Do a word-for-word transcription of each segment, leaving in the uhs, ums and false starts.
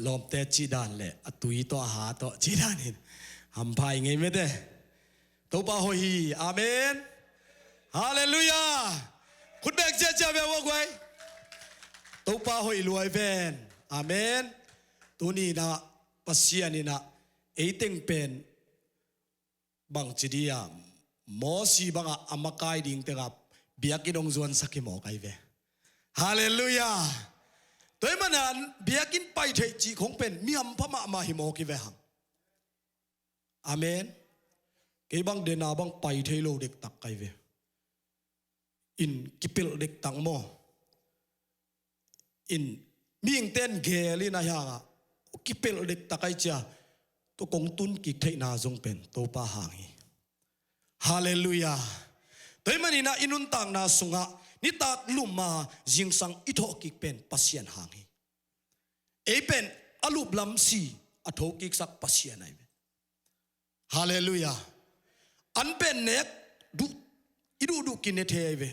lawmte cih dan le a tui tawh a ha tawh cih dan in hampha i ngei mete. Topa hoih hi. Amen. Halleluiah. Khut bek ciacia ve ua guai. Topa hoih luai ven. Amen. Tuni inah Pasian inah ei teng pen bangci dia Mosi bangah a makai ding tengah biakinn hong zuansak hi mawk ai ve. Halleluiah. Tua ahih manin biakinn pai theih cih khong pen mi hampha mahmah hi mawk hi ve hang. Amen. Kei bang dena bang pai thei lo dektak kai ve. In kipelh dektak maw? In mihingte in geel in a hiangah kipelh dektak ai cia, tua kong tun kik theihna zong pen Topa hang hi. Halleluiah. Tua ahih manin ah i nuntakna sungah nitak lum a zingsang i thawh kik pen Pasian hang hi. Ei pen a luplam si a thokiksak Pasian ai ve. Halleluiah. An pen nek duh, i duhduh kine thei ai ve.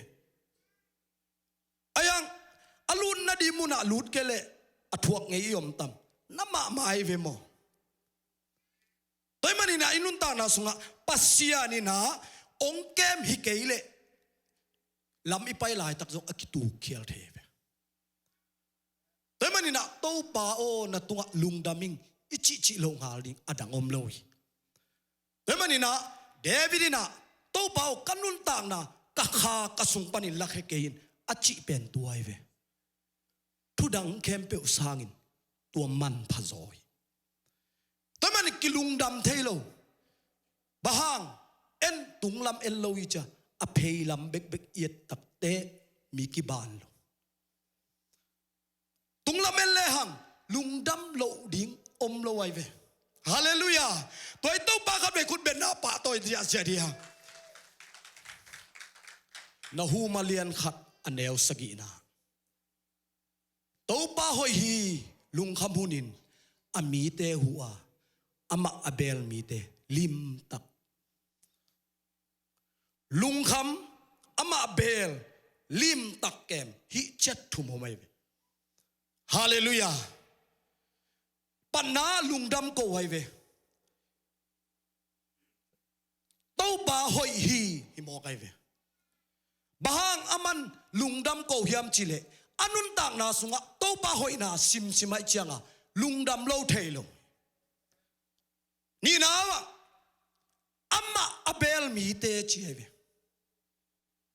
Ai ang, a lutna ding munah lut kei leh a thuak ngei i om tam? Na mahmah ai ve maw? Tua ahih manin ah i nuntakna sungah Pasian inah hong kem hi kei leh lam i pai laitak zong a kitukkhial thei ai ve. Tua ahih manin ah Topa aw, na tungah lungdam ing i cihcih loh ngal ding a dang om lo hi. Tua ahih manin ah David inah, Topa aw, ka nuntakna ka kha ka sung panin lakhia kei in, a cih pen tua ai ve. Thudang khempeuh sangin tua manpha zaw hi. Tua ahih manin kilungdam thei lo. Bang hang? En tunglam en lo i cia, a pheilam bekbek i et takteh mi kibang lo. Tunglam en lehang lungdam loh ding om lo ai ve. Halleluiah. Tua i Topa khat vei khut beng na pahtawi ziahziah dih hang. Nahum a lian khat a neu sagihna. Topa hoih hi, lungkham hunin a mite huh a, amah a beel mite limtak. Lungkham, amah beel, limtak kem, hih ciat thum om ai ve. Halleluiah. Patna lungdam ko ai ve. Topa hoih hi, hi mawk ai ve. Bang hang aman lungdam ko hiam cih leh, a nuntakna sungah Topa hoihna simsim ahih ciangah lungdam lo thei lo. Nihna ah, amah a beel mite ci ai ve.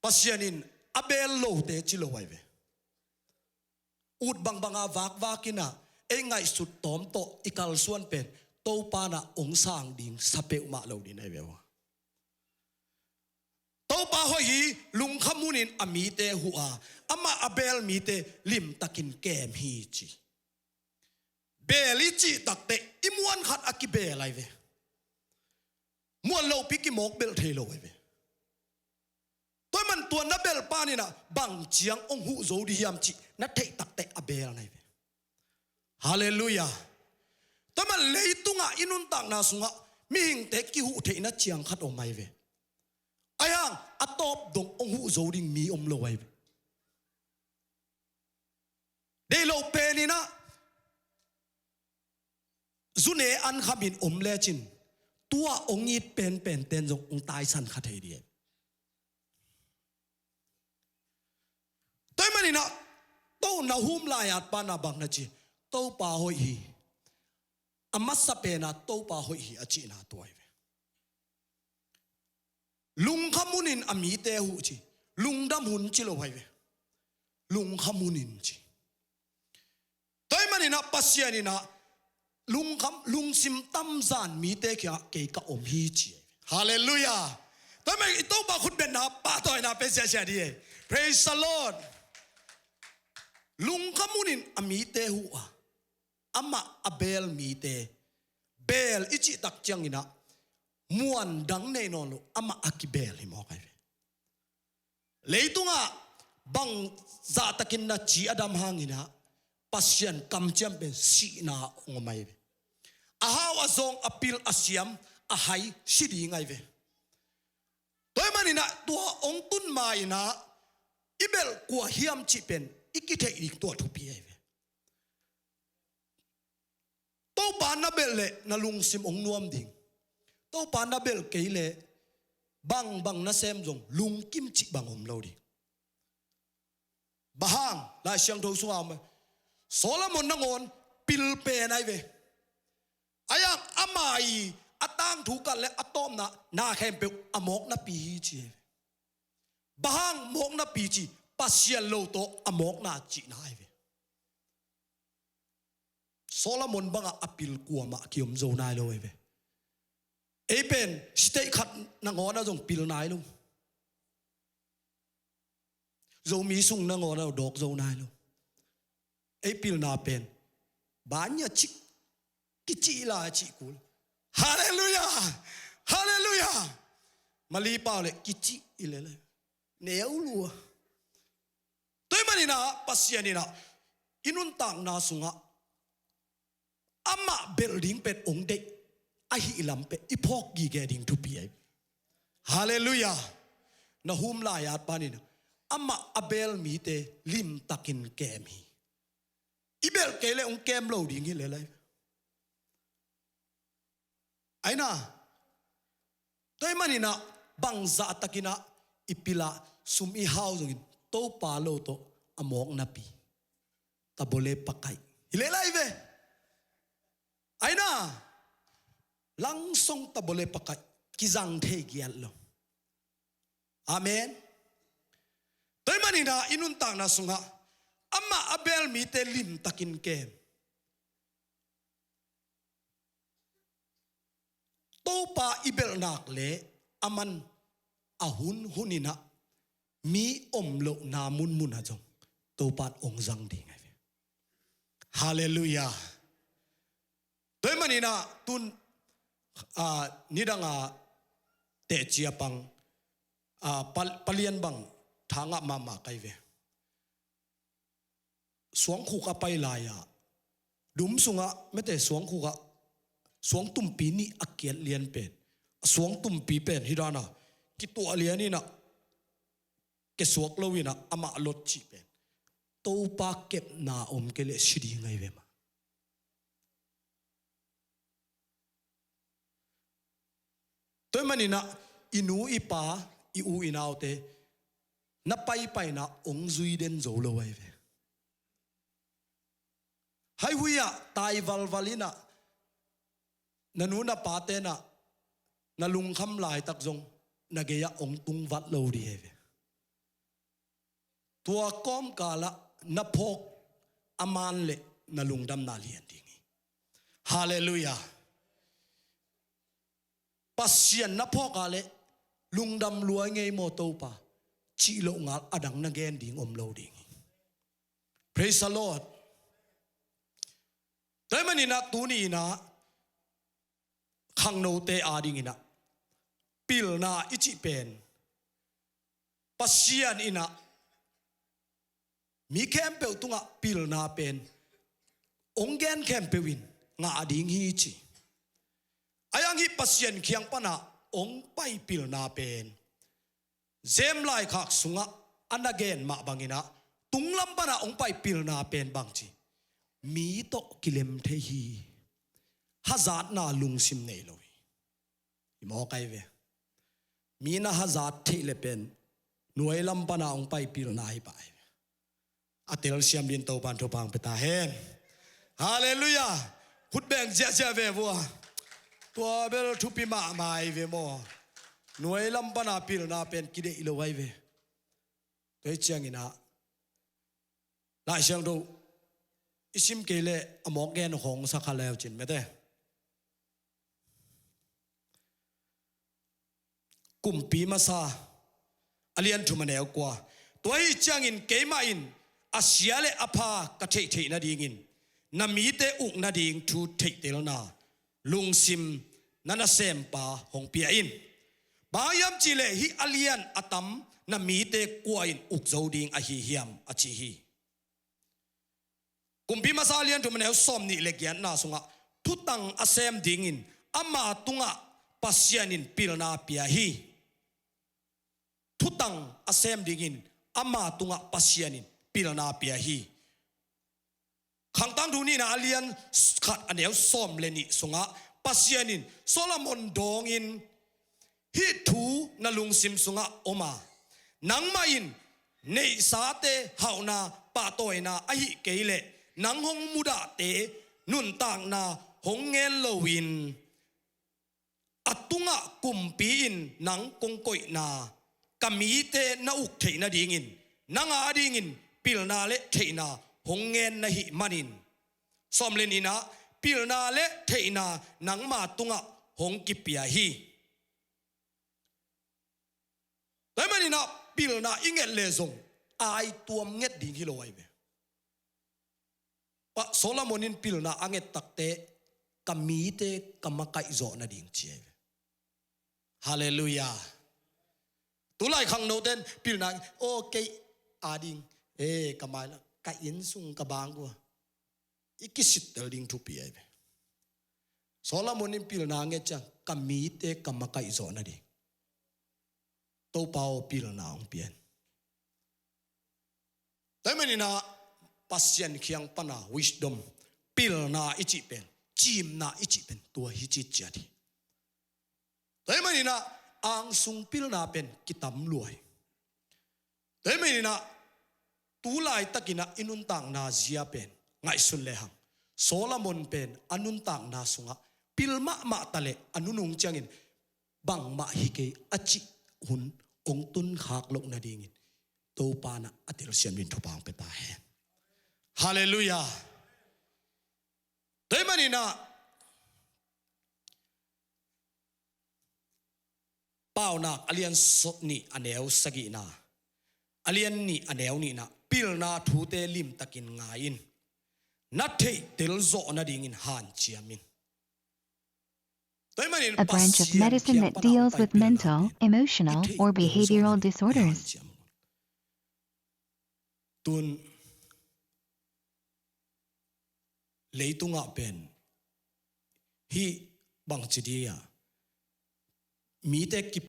Pasian in a beel lote ci lo ai ve. Ut bangbang a vakvak inah ei ngaihsut tawm tawh i kalsuan pen Topa nah hong sang ding sa peuhmah lo ding ai ve ua. Topa hoih hi, lungkham hunin a mite huh a, amah a beel mite limtakin kem hi ci. Beel i cih takteh i muan khat a kibeel ai ve. Muan lopi kimawk belh thei lo ai ve. Tua ahih man tua na belh pan inah bang ciang hong huh zo dih hiam cih na theih takteh a beel nai ve. Halleluiah. Tua ahih man leitungah i nuntakna sungah mihingte kihuh theihna ciang khat om ai ve. Ai hang a tawp dong hong huh zo ding mi om lo ai ve. Deih loh pen inah zune an khamin om lecin tua hong it penpen ten zong hong taisan kha thei dih. Tua ahih man inah Topa Nahum lai-at pan a bang na ci, Topa hoih hi. A masa pen a Topa hoih hi a cihna tua ai ve. Lungkham hunin a mite huh ci. Lungdam hun ci lo ai ve. Lungkham hunin ci. Tua ahih man inah Pasian inah lungkham, lungsim tamzan mite kiangah kei ka om hi ci ai ve. Halleluiah. Tua ahih man i Topa khut beng na pahtawina pe siasia dih ai. Praise the Lord. Lungkham hunin a mite huh a, amah a beel mite, beel i cih tak ciang inah muan dang nei nawn lo, amah a kibeel hi mawk ai ve. Leitungah bang zahtakin na ci a dam hang inah Pasian kamciam pen sihna hong om ai ve. A hau a zawng a pil a siam a hai si ding ai ve. Tua ahih man inah tua hong tun ma inah i belh kua hiam cih pen i kitheih ding tua thupi ai ve. na belh leh na lungsim hong nuam ding. Topa na belh kei leh bangbang nasem zong lungkim cih bang om lo ding. Bang hang? Lai Siangtho sungah om, Solomon nangawn pil pen ahi ve. Ahi zongin ama i a tangthu khat le a tawpna, na khempeuh a mawknapi hi ci hi ve. Bang hang mawknapi ci? Pasian lo tawh a mawkna cihna hi ve. Solomon bangah a pil kuamah kiom zo nai lo hi ve. Ei pen state khat nangawn ah zong pil nai lo. Zomi sung nangawn ah dawk zo nai lo. Ei pilna pen banya cik, kicih lai cih kul. Halleluiah! Halleluiah! Mali pau le kicih i le le, neu lua. Tua ahih manin ah Pasian in ah i nuntakna sungah amah belh ding pen hong deih ahih lam pen i phawk gige ding thupi ahi. Halleluiah! Na hum lai-at panin ah amah a belh mite limtakin kem hi. I belh kei leh hong kem lo ding hi le lai. Aina, tua ahih manin ah bangzah takin ah i pil ah sum i hau zongin Topa lo tawh a mawknapi. Tabole pakai hi le lai ve. Aina, langsong tabole pakai, kizang thei giat lo. Amen. Tua ahih manin ah i nuntakna sungah amah a belh mite limtakin kem. Topa i belh nak leh aman a hun hun in ah mi om lohna munmun ah zong Topa in hong zang ding ahi ve. Halleluiah! Tua ahih manin ah tun, ah, nidang a teci a pang, ah, pal-, palian bang thangah mahmah ka hi ve. Suangkhuk a pai lai-ah, dum sungah mete suangkhuk ah suangtumpi nih a kiat lian pen, suangtumpi pen hi dan a kituah lian in ah, kesuak lo in ah amah lot cih pen, Topa kepna om kei leh si ding ahi ve mah. Tua ahih manin ah i nu i pa, i u i naute na paipaina hong zui den zo lo ahi ve. Haihui ah tai valval in ah na nu na pate in ah na lungkham laitak zong na gei ah hong tung vat lo ding ahi ve. Tua kawmkal ah na phawk a man leh na lungdamna lian ding hi. Halleluiah! Pasian na phawk a leh lungdam lua ing ei maw Topa cih loh ngal a dang na gen ding om lo ding hi. Praise the Lord. Tua ahih manin ah tuni in ah khangnote adingin ah pilna i cih pen Pasian in ah mi khempeuh tungah pilna pen hong gen khempeuh in ngah ding hi ci. Ahi zongin Pasian kiang pan ah hong pai pilna pen James laikhak sungah a na gen mah bangin ah tunglam pan ah hong pai pilna pen bang ci, mi tawh kilem thei hi. Hazatna lungsim nei lo hi. I mawk ahi ve. Mi na hazat theih leh pen nuai lam pan ah hong pai pilna hi pah ahi ve. A telsiam dingin Topa in thupha hong pia ta hen. Halleluiah. Khut beng ziahziah ve vua. Tua bel thupi mahmah ahi ve maw. Nuai lam pan ah pilna pen kideih lo ahi ve. Tua hi ciangin ah Lai Siangtho i sim kei leh a mawk gen khawng sa kha leu cin mete. Kumpi Masa a lian thum a neu kua. Tua hi ciangin keimah in a sia le a pha ka theihtheih nadingin na mite uk nading thu theihtelna lungsim na nasempa hong pia in. Bang hang hiam cih leh hih a lian a tam na mite kua in uk zo ding ahi hiam a ci hi. Kumpi Masa a lian thum a neu sawmnih le giatna sungah thutang a sem dingin ama tungah Pasian in pilna pia hi. Thutang a sem dingin ama tungah Pasian in pilna pia hi. Khangtangthu nihna a lian khat a neu sawm le nih sungah Pasian in Solomon dawngin, "Hih thu na lungsim sungah om a, nangmah in neihsate hauhna pahtawina ahih kei leh nang hong mudahte nuntakna hong ngen loin, a tungah kumpi in nang kong koihna ka mite na uk theih nadingin nang a dingin pilna le theihna hong ngen na hih manin." Sawm le nihna, pilna le theihna nangma tungah hong kipia hi. Tua ahih maninah pilna i nget leh zong aituam nget ding hi lo ahi ve. Solomon in pilna a nget takteh, "Ka mite ka makaih zawh nading," ci ahi ve. Halleluiah. Tulai khangnote in pilna, "Aw, kei a ding, e, ka mai la, ka inn sung ka bang kua," i kisittel ding thupi ahi ve. Solomon in pilna nget ciang, "Ka mite ka makaih zawh nading, Topa aw, pilna hong pia in." Tua ahih maninah Pasian kiang pana wisdom, pilna i cih pen, cimna i cih pen tua hi citciat hi. Tua ahih maninah angsung pilna pen kitam lua hi. Tua ahih maninah tu laitakinah i nuntakna zia pen ngaihsun lehang, Solomon pen a nuntakna sungah pil mahmah taleh a nunung ciangin bangmah hi kei a cih hun hong tunkhak loh nadingin Topa in a telsiam dingin thupha hong pia ta hen. Halleluiah. Tua ahih maninah Paunak a lian nih a neu sagihna, a lian nih a neu nihna, pilna thute limtakin ngai in, na theihtel zawh nadingin hanciam in. Tua ahih manin a branch of Pasian medicine kiang that pana deals hong pai with pilna mental, pen, emotional, i theihtel zawh nading hanciam un. Or behavioral disorders. Tun leitungah pen hih bangci dih a mite ki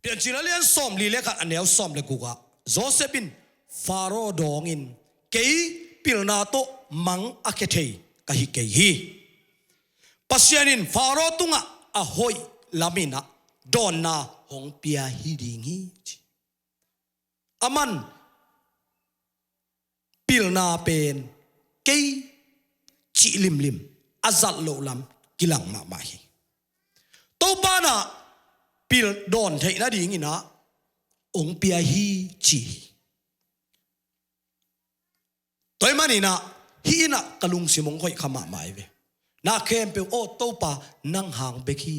Piancil a lian sawmli le khat, a neu sawm le guk ah Joseph in Faro dawngin, "Kei pilna tawh mang a khia thei ka hi kei hi. Pasian in Faro tungah a hoih lamin ah dawnna hong pia hi ding hi," ci. Aman pilna pen kei cih limlim a zat loh lam kilang mahmah hi. Topa in ah pil dawn theih nadingin ah hong pia hi ci hi. Tua ahih manin ah hih in ah ka lungsim hong hoih kha mahmah hi ve. Na khempeuh, "Aw Topa, nang hang bek hi,"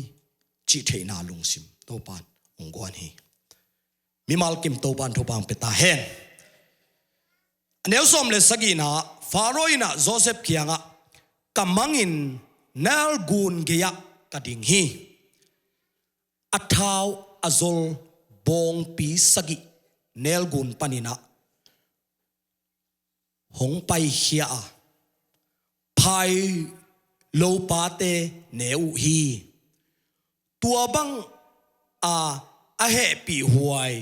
cih theihna lungsim Topa in hong guan hi. Mimal kim Topa in thupha hong pia ta hen. A neu sawm le sagihna ah Faro in ah Joseph kiangah, "Ka mangin Nile gun gei-ah ka ding hi. A thau a zol bawngpi sagih Nile gun panin ah hong paikhia a, phai lopate ne uh hi. Tua bang a, a hehpihhuai,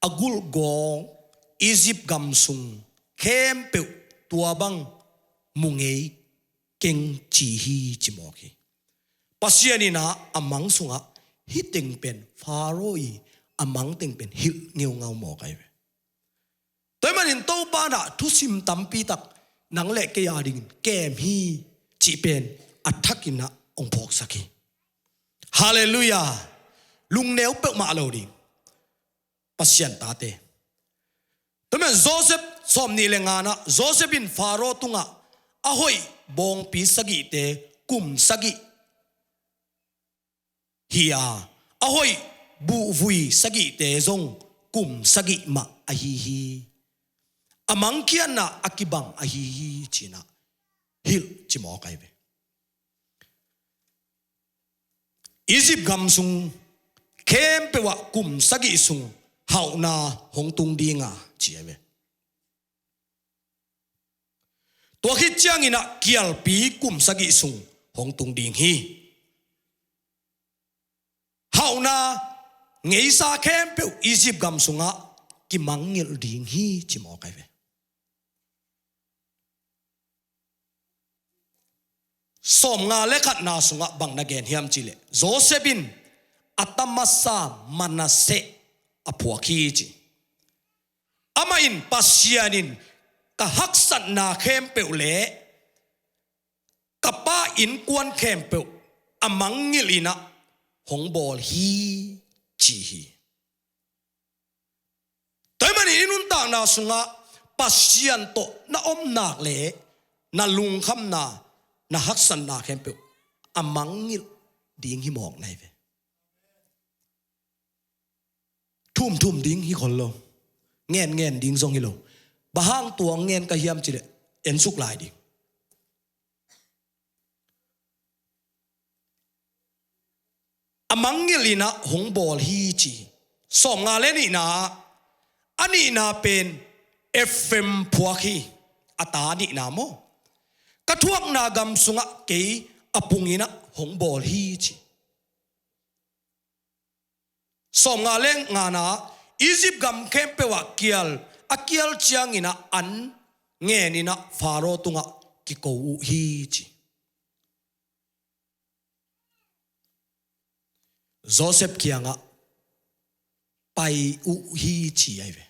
a gulhgawng Egypt gam sung khempeuh tua bang mu ngei keng," ci hi, ci mawk hi. Pasian in ah a mang sungah hih teng pen, Faro i a mang teng pen hilh ngeungau mawk ahi ve. Tua ahih manin Topa in ah thusim tampi tak nang le kei a dingin kem hi cih pen a thakin ah hong phawksak hi. Halleluiah. Lungneu peuhmah lo ding Pasian tate. Tua ahih manin Joseph, sawmnih le ngana ah Joseph in Faro tungah a hoih bawngpi sagihte kum sagih hi a, a hoih buhvui sagihte zong kum sagih mah ahi hi. A mangkhiatna a kibang ahi hi, ci-in ah hilh ci mawk ahi ve. Egypt gam sung khempeuh ah kum sagih sung hauhna hong tung ding a, ci ahi ve. Tua khit ciangin ah kialpi kum sagih sung hong tung ding hi. Hauhna ngeisa khempeuh Egypt gam sungah kimangngilh ding hi, ci mawk ahi ve. Sawmnga le khatna sungah bang na gen hiam cih leh, Joseph in a ta masa Manasseh a phuak hi, ci. Amah in, "Pasian in ka haksatna khempeuh le ka pa innkuan khempeuh a mangngilh in ah hong bawl hi," ci hi. Tua ahih manin i nuntakna sungah Pasian tawh na om nak leh na lungkhamna, na haksatna khempeuh a mangngilh ding hi mawk na hi ve. Thumthum ding hi khol lo. Ngenngen ding zong hi lo. Bang hang tua ngen ka hiam cih leh, en suk lai ding. A mangngilh in ah hong bawl hi, ci. Sawmnga le nihna, a nihna pen Efraim phuak hi, a ta nihna maw. "Ka thuakna gam sungah kei a pung in ah hong bawl hi," ci. Sawmnga le ngana, Egypt gam khempeuh ah kial, a kial ciangin ah an ngen in ah Faro tungah kiko uh hi, ci. Joseph kiangah pai uh hi, ci ahi ve.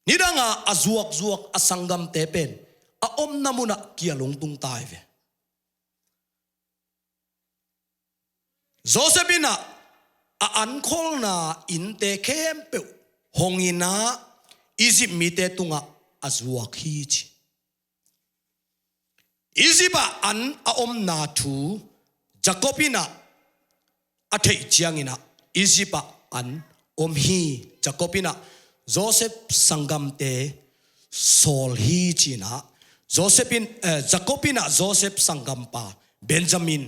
Nidangah a zuakzuak a sanggamte pen a omna munah kial hong tung ta ahi ve. Joseph in ah a ankholna innte khempeuh hong in ah Egypt mite tungah a zuak hi, ci. Egypt ah an a omna thu Jacob in ah a theih ciangin ah Egypt ah an om hi. Jacob in ah Joseph sanggamte sawl hi, ci-in ah Joseph in, eh, Jacob in ah Joseph sanggampa Benjamin,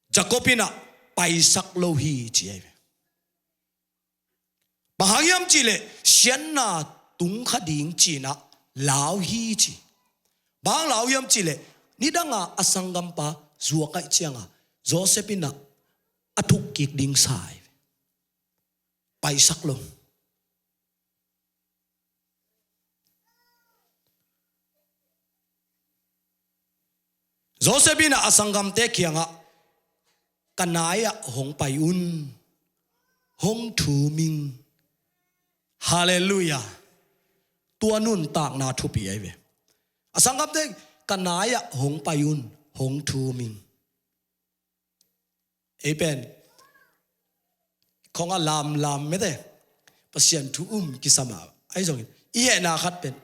Jacob in ah paisak lo hi, ci ahi ve. Bang hang hiam cih leh siatna tung kha ding ci-in ah lau hi, ci. Bang hang lau hiam cih leh nidangah a sanggampa zuak ahih ciangah Joseph in ah a thuk kik ding sa hi. Paisak lo. Joseph in a sanggamte kiangah, "Ka nai-ah hong pai un, hong thum ing." Halleluiah. Tua nuntakna thupi ahi ve. A sanggamte, "Ka nai-ah hong pai un, hong thum ing." Ei pen khong a lamlam mete, Pasian thu um kisam a, ahi zongin i hehna khat pen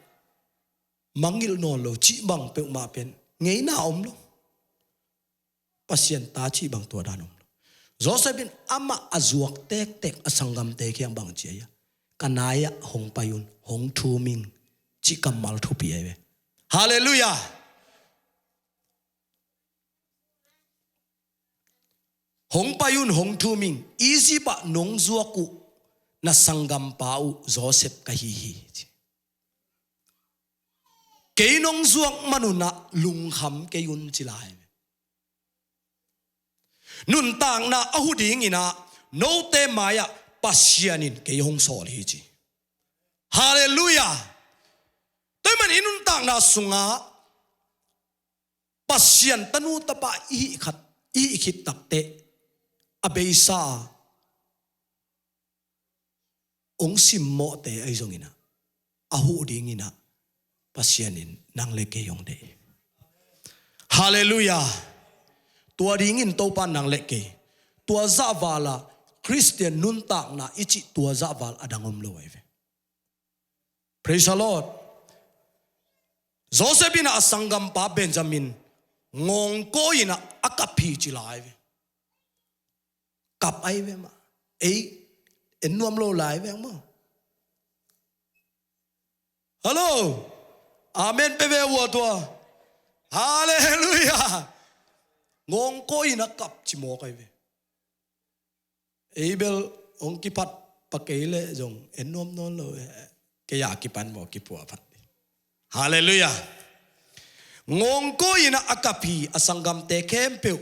mangngilh nawn lo cih bang peuhmah pen ngeina om lo. Pasian ta cih bang tua dan om lo. Joseph in amah a zuak tektek a sanggamte kiang bang ci a, "Ka nai-ah hong pai un, hong thum ing," cih kammal thupi ahi ve. Halleluiah. "Hong pai un, hong thum ing, Egypt ah nong zuak uh na sanggampa uh Joseph ka hi hi," ci. "Kei nong zuak man un ah lungkham kei un," ci lai. Nuntakna a hu dingin ah note mai-ah Pasian in kei hong sawl hi, ci. Halleluiah. Tua ahih manin i nuntakna sungah Pasian tanu tapa i hih khat, i hih khit takteh a beisa a hong simmawhte ahi zongin ah, a huh dingin ah Pasian in nang le kei hong deih. Halleluiah. Tua dingin Topa nang le kei, tua zahval a Khristian nuntakna i cih tua zahval a dang om lo ahi ve. Praise the Lord. Joseph in a sanggampa Benjamin ngawngkawi in a kap hi ci lai ve. Kap ahi ve mah. Ei, en nuam lo lai ve maw. Hello. Amen pe ve ua tua. Halleluiah. Ngawngkawi in a kap ci mawk ahi ve. Ei bel hong kiphat pa kei leh zong en nuam nawn lo, eh, kei a kipan maw kipua phat. Halleluiah. Ngawngkawi in a kap hi, a sanggamte khempeuh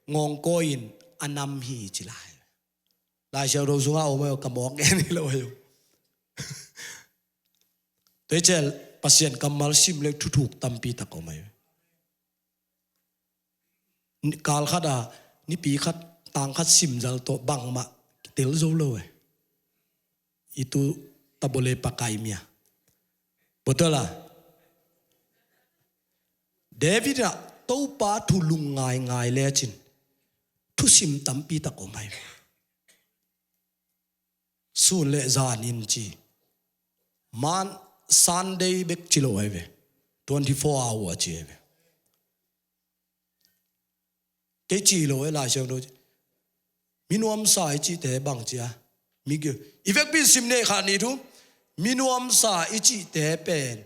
ngawngkawi in a nam hi ci lai. Lai Siangtho sungah om ahi, ka mawk ngen hi lo ahi. Tua hi ciang Pasian kammal sim le thuthuk tampi tak om ahi. Kal khat a, nipi khat, tang khat sim zal tawh bangmah kitel zo lo e. I tu tabole pakai mia. Botol a. David a Topa thu lung ngaingai lecin thusim tampi tak om ahi. Sun le zan in ci. Man Sunday bek ci lo ahi ve. Twenty-four hour ci ahi ve. Kei ci lo e, Lai Siangtho ci. Mi nuamsa i cihte bang ci a. Mi gi-, i vekpi sim nei kha ni thu. Mi nuamsa i cihte pen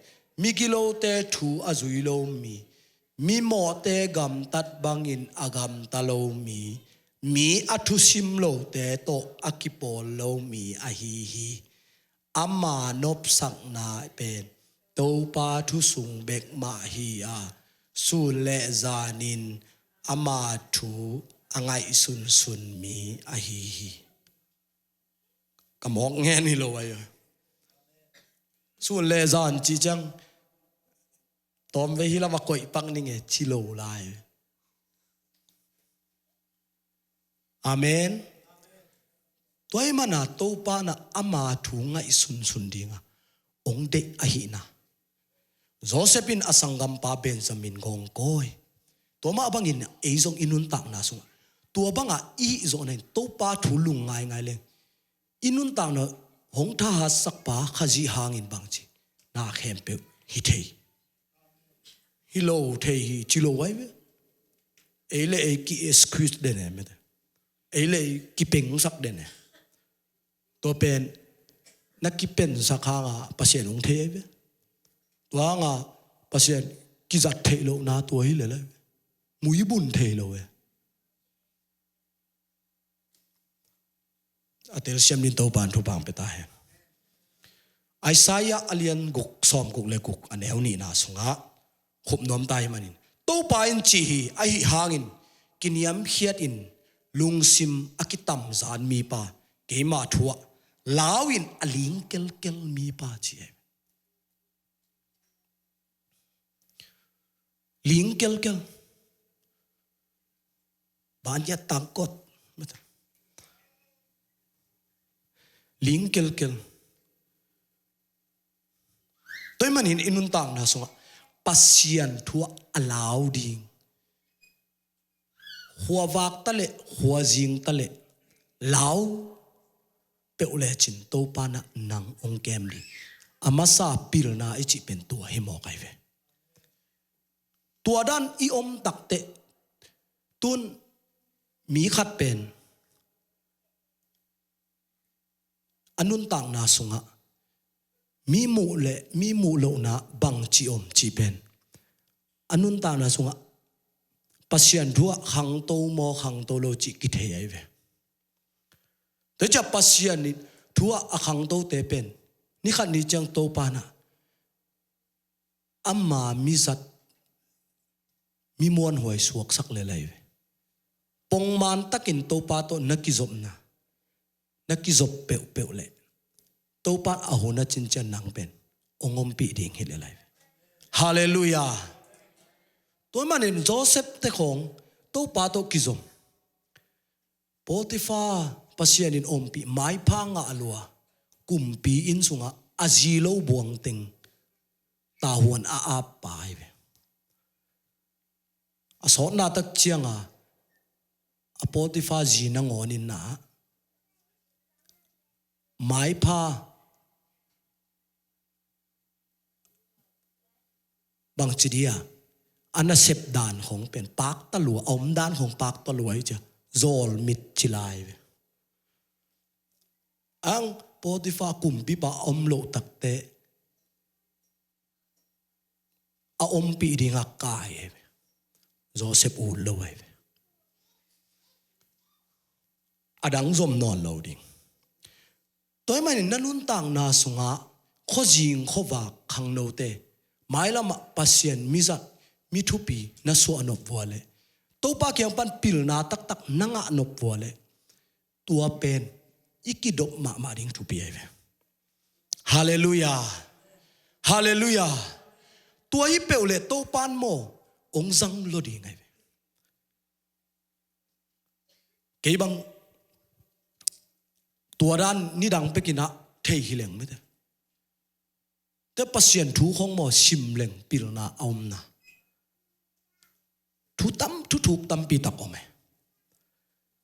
migilote thu a zui lo mi, mimawhte gamtat bangin a gamta lo mi, mi a thusim lote tawh a kipawl lo mi ahi hi. Ama nopsakna pen Topa thu sung bek mah hi a, sun le zanin ama thu a ngaihsunsun mi ahi hi. Ka mawk ngen hi lo ahi. Sun le zan ci ciang tawmvei hi lam a koih pak ning e ci lo lai. Amen. Tua ahih manin Topa in ama thu ngaihsunsun ding a hong deih ahihna. Joseph in a sanggampa Benjamin ngawngkawi. Tua mah bangin ei zong i nuntakna sungah tua bangah i hih zawhna in Topa thu lung ngaingai leng i nuntakna hong thahatsakpa Khazih hangin bang ci, na khempeuh hi thei. Hi lo thei hi ci lo ahi ve. Ei le ei ki-excuse den e mete. Ei le ei kipengsak den e. Tua pen na kipensak hanga Pasian hong thei ahi ve. Tua hanga Pasian kizat theih lohna tua hi lel ahi ve. Muibun thei lo e. A telsiam ding Topa in thupha pia ta hen. Isaiah a lian guk, sawm guk le guk, a neu nihna sungah khup nuam ta ahih manin, Topa in ci hi, ahih hangin kiniamkhiat in lungsim a kitamzan mipa, keima thu ah lau in a ling kelkel mipa ci hi. Ling kelkel. Banyak tangkot. Ling kelkel. Tua ahih manin i nuntakna sungah Pasian thu ah a lau ding. Khua vak ta leh, khua zing ta leh, lau peuh lecin Topa in nang hong kem ding. A masa pilna i cih pen tua hi mawk ahi ve. Tua dan i om takteh, tun mi khat pen a nuntakna sungah mi muh le mi muh lohna bangci om cih pen, a nuntakna sungah Pasian thu ah khangto maw khangto lo cih kithei ahi ve. Tua ciang Pasian in thu ah a khangtote pen ni khat ni ciang Topa in ama mizat, mi muanhuai suaksak lel ahi ve. Pongman takin Topa tawh na kizopna, na kizop peuhpeuh leh Topa in a hun a cincian nang pen hong ompih ding hi lel ahi ve. Halleluiah. Tua ahih manin Joseph te khawng Topa tawh kizom. Potiphar, Pasian in ompih maipha ngah lua, kumpi inn sungah a zi lo buangteng tahuan a appa ahi ve. A sawtna tak ciangah a Potiphar zi nangawn in na, maipha bangci dia, a nasep dan khawng pen pakta lua, a om dan khawng pakta lua hi cia, zawlmit ci lai ve. Ang Potiphar kumpipa a om loh takteh a ompih dingah kai ahi ve. Joseph ut lo ahi ve. A dang zom nawn lo ding. Tua ahih manin na nuntakna sungah khuazing khuavak khangnote, mailamah Pasian mizat, mi thupi na suah nop vua leh, Topa kiang pan pilna taktak na ngah nop vua leh, tua pen i kidop mahmah ding thupi ahi ve. Halleluiah. Halleluiah. Tua hi peuh leh Topa in maw hong zang lo ding ahi ve. Kei bang tua dan nidang pekin ah thei hi leng mite. Tua Pasian thu khawng maw sim leng pilna a omna. Thu tam, thuthuk tampi tak om e.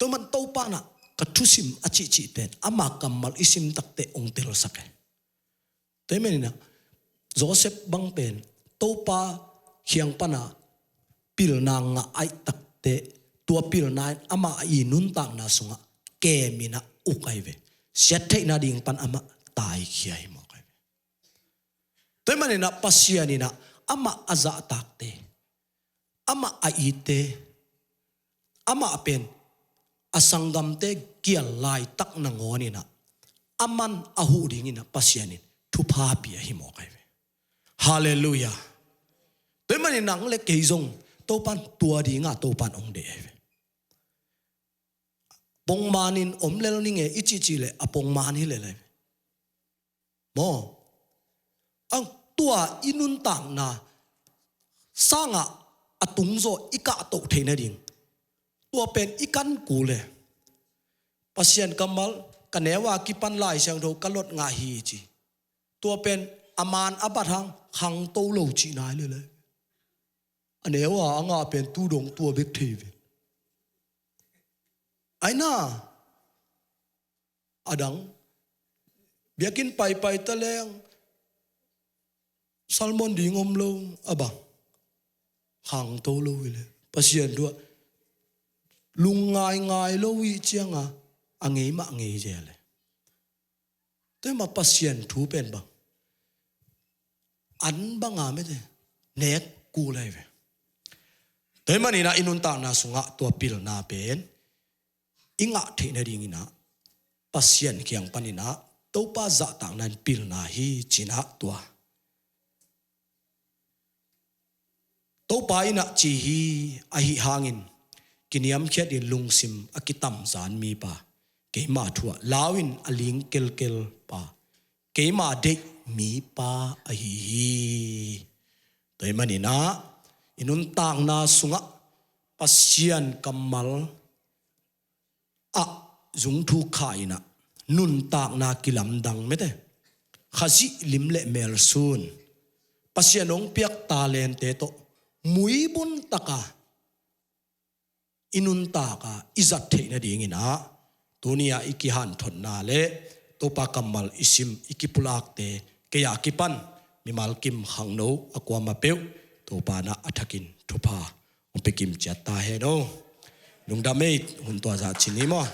Tua man Topa in ah ka thusim a cihcih pen ama kammal i sim takteh hong telsak e. Tua ahih manin ah Joseph bang pen Topa kiang pan a pilna ngah ahih takteh, tua pilna in amah a i nuntakna sungah kem in ah uk ahi ve. Siattheihna ding pan amah taikhia hi mawk ahi ve. Tua ahih manin ah Pasian in ah amah a zahtakte, amah a itte, amah pen a sanggamte kial laitak nangawn in ah, aman a huh dingin ah Pasian in thupha pia hi mawk ahi ve. Halleluiah. Tua ahih manin nang le kei zong Topa in tua dingah Topa in hong deih ahi ve. Pongman in om lel ning e i cihcih leh a pongman hi lel ahi ve. Maw? Ang tua i nuntakna sangah a tungzaw i kahtoh theih nading, tua pen i kan kul e. Pasian kammal, ka neu a kipan Lai Siangtho ka lot ngah hi ci. Tua pen a man a bat hang khangto lo cihna hi lel e. A neu a a ngah pen tu dong tua bek thei ve. Aina, a dang biakinn paipai ta leng sermon ding om lo, a bang khangto lo hi leh, Pasian thu ah lungngaingai lo hi ciangah a ngei mah ngei zel e. Tua ahih manin Pasian thu pen bang an banga mete nek kul ahi ve. Tua ahih manin ah i nuntakna sungah tua pilna pen i ngah theih nadingin ah Pasian kiang panin ah Topa zahtakna in pilna hi ci-in ah tua Topa in ah ci hi. Ahi hangin kiniamkhiatin lungsim a kitamzan mipa, keima thu ah lau in a ling kelkel pa, keima deih mipa ahi hi. Tua ahih manin ah i nuntakna sungah Pasian kammal ah zungthuk kha in ah nuntakna kilamdang mete, Khazih lim le mel sun, Pasian hong piak talente tawh muibun taka i nuntak a i zat theih nadingin ah tuni a i kihanthotna le Topa kammal i sim i kipulakte kei a kipan mimal kim khangno a kuamah peuh Topa in ah a thakin thupha hong pia kim ciat ta hen aw. Lungdam ei, hun tua zah cin ni maw.